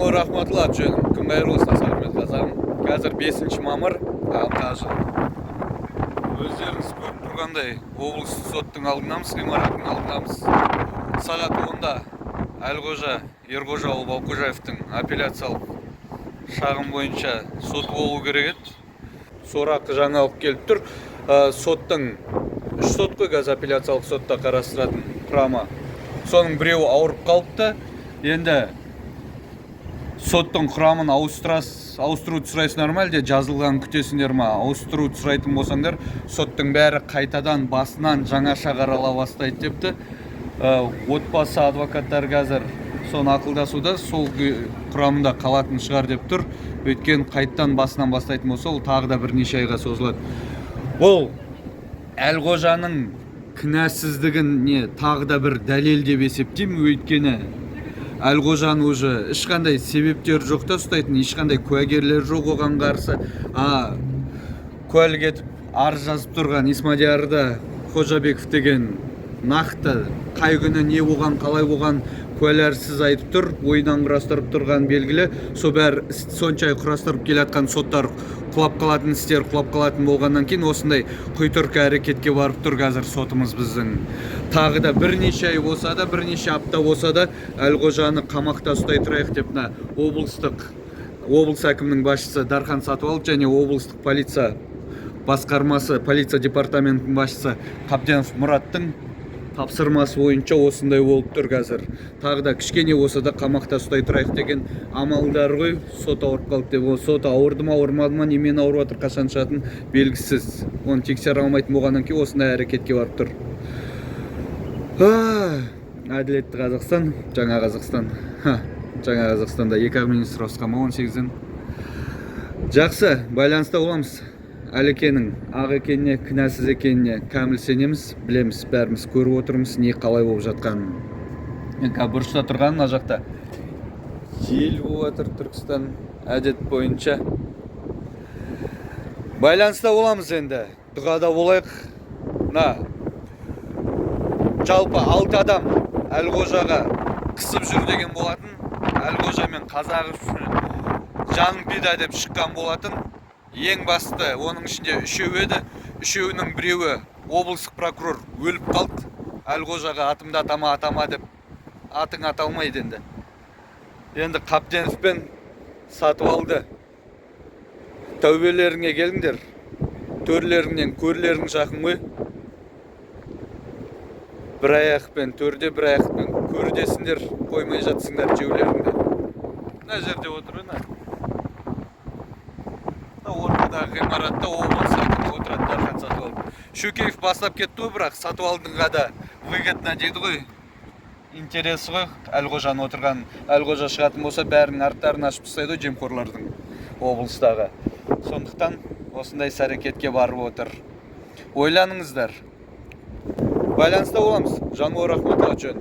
Жанбол Рахматулла, жөнім. Күн қайырлы болсын, аса құрметті қазағым. Қазір 5 мамыр, ағымдағы жыл. Өздеріңіз көріп тұрғандай, облыстық соттың алдындамыз, ғимаратының алдындамыз. Сағат 10-да Әлқожа Ерқожаұлы Балқожаевтың апелляциялық шағым бойынша сот болу керек еді. Сорақы жаңалық келіп тұр. Соттың үш сот қой қазір апелляциялық сотта қарастыратын құрамы. Соның біреуі ауырып қалыпты. Енді соттың құрамын ауыстыруды сұрайсыңдар ма, әлде жазылғанын күтесіңдер ма? Ауыстыруды сұрайтын болсаңдар, соттың бәрі қайтадан басынан жаңаша қарала бастайды депті. Отбасы, адвокаттар қазір соны ақылдасуда, сол құрамында қалатын шығар деп тұр. Өйткені қайтадан басынан бастайтын болса, ол тағы да бірнеше айға созылады. Бұл Әлқожаның кінәсіздігіне тағы да бір дәлел деп есептеймін. Өйткені Әлқожаның уже ешқандай себептері жоқ та ұстайтын, ешқандай куәгерлер жоқ оған қарсы. А куәлік етіп арыз жазып тұрған Исмадиярда Қожабеков деген нақты қай күні не болған, қалай болған куәләрсіз айтып тұр, ойынан құрастырып тұрған белгілі. Сол бәрі сонша ай құрастырып келе жатқан соттар құлап қалатын, істер құлап қалатын болғаннан кейін осындай құйтырқы әрекетке барып тұр қазір сотымыз біздің. Тағы да бірнеше ай болса да, бірнеше апта болса да Әлқожаны қамақта ұстай тұрайық деп мына облыс әкімінің басшысы Дархан Сатыбалды және облыстық полиция басқармасы, полиция департаментінің басшысы Қабденов Мұраттың тапсырмасы бойынша осындай болып тұр қазір. Тағы да кішкене болса да қамақта ұстай тұрайық деген амалдары ғой, сот ауырып қалды деп. Ол сот ауырды ма, ауырмады ма, немен ауырып жатыр, қашан шығатыны белгісіз. Оны тексере алмайтын болғаннан кейін осындай әрекетке барып тұр. Әділетті Қазақстан, жаңа Қазақстан. Ха, жаңа Қазақстанда екі ақ министр ауысқан ма 18-ден? Жақсы, байланыста боламыз. Әлекенің ақ екеніне, кінәсіз екеніне кәміл сенеміз, білеміз, бәріміз көріп отырмыз не қалай болып жатқанын. Мен қазір бұрышта тұрған, мына жақта жел болып жатыр, Түркістан әдет бойынша. Байланыста боламыз енді, дұғада болайық. Мына жалпы алты адам Әлқожаға қысып жүр деген болатын. Әлқожа мен қазақ үшін жаным пида деп шыққан болатын. Ең басты оның ішінде үшеу еді. Үшеуінің біреуі облыстық прокурор өліп қалды. Әлқожаға атымды атама, атама деп, атың аталмайды енді. Енді Қабденов пен Сатыбалды, тәубелеріңе келіңдер. Төрлеріңнен көрлерің жақын ғой. Бір аяқпен төрде, бір аяқпен көрдесіңдер, қоймай жатсыңдар жеулеріңді. Мына жерде отыр ғой, мына ортадағы ғимаратта облыс әкімі отырады, Дархан Сатыбалды. Шөкеев бастап кетті ғой, бірақ Сатыбалдыға да выгодно дейді ғой, интересі ғой Әлқожаның отырған. Әлқожа шығатын болса, бәрінің арттарын ашып тастайды ғой жемқорлардың облыстағы. Сондықтан осындай іс әрекетке барып отыр. Ойланыңыздар, байланыста боламыз. Жанбол Рахматулла, жөн.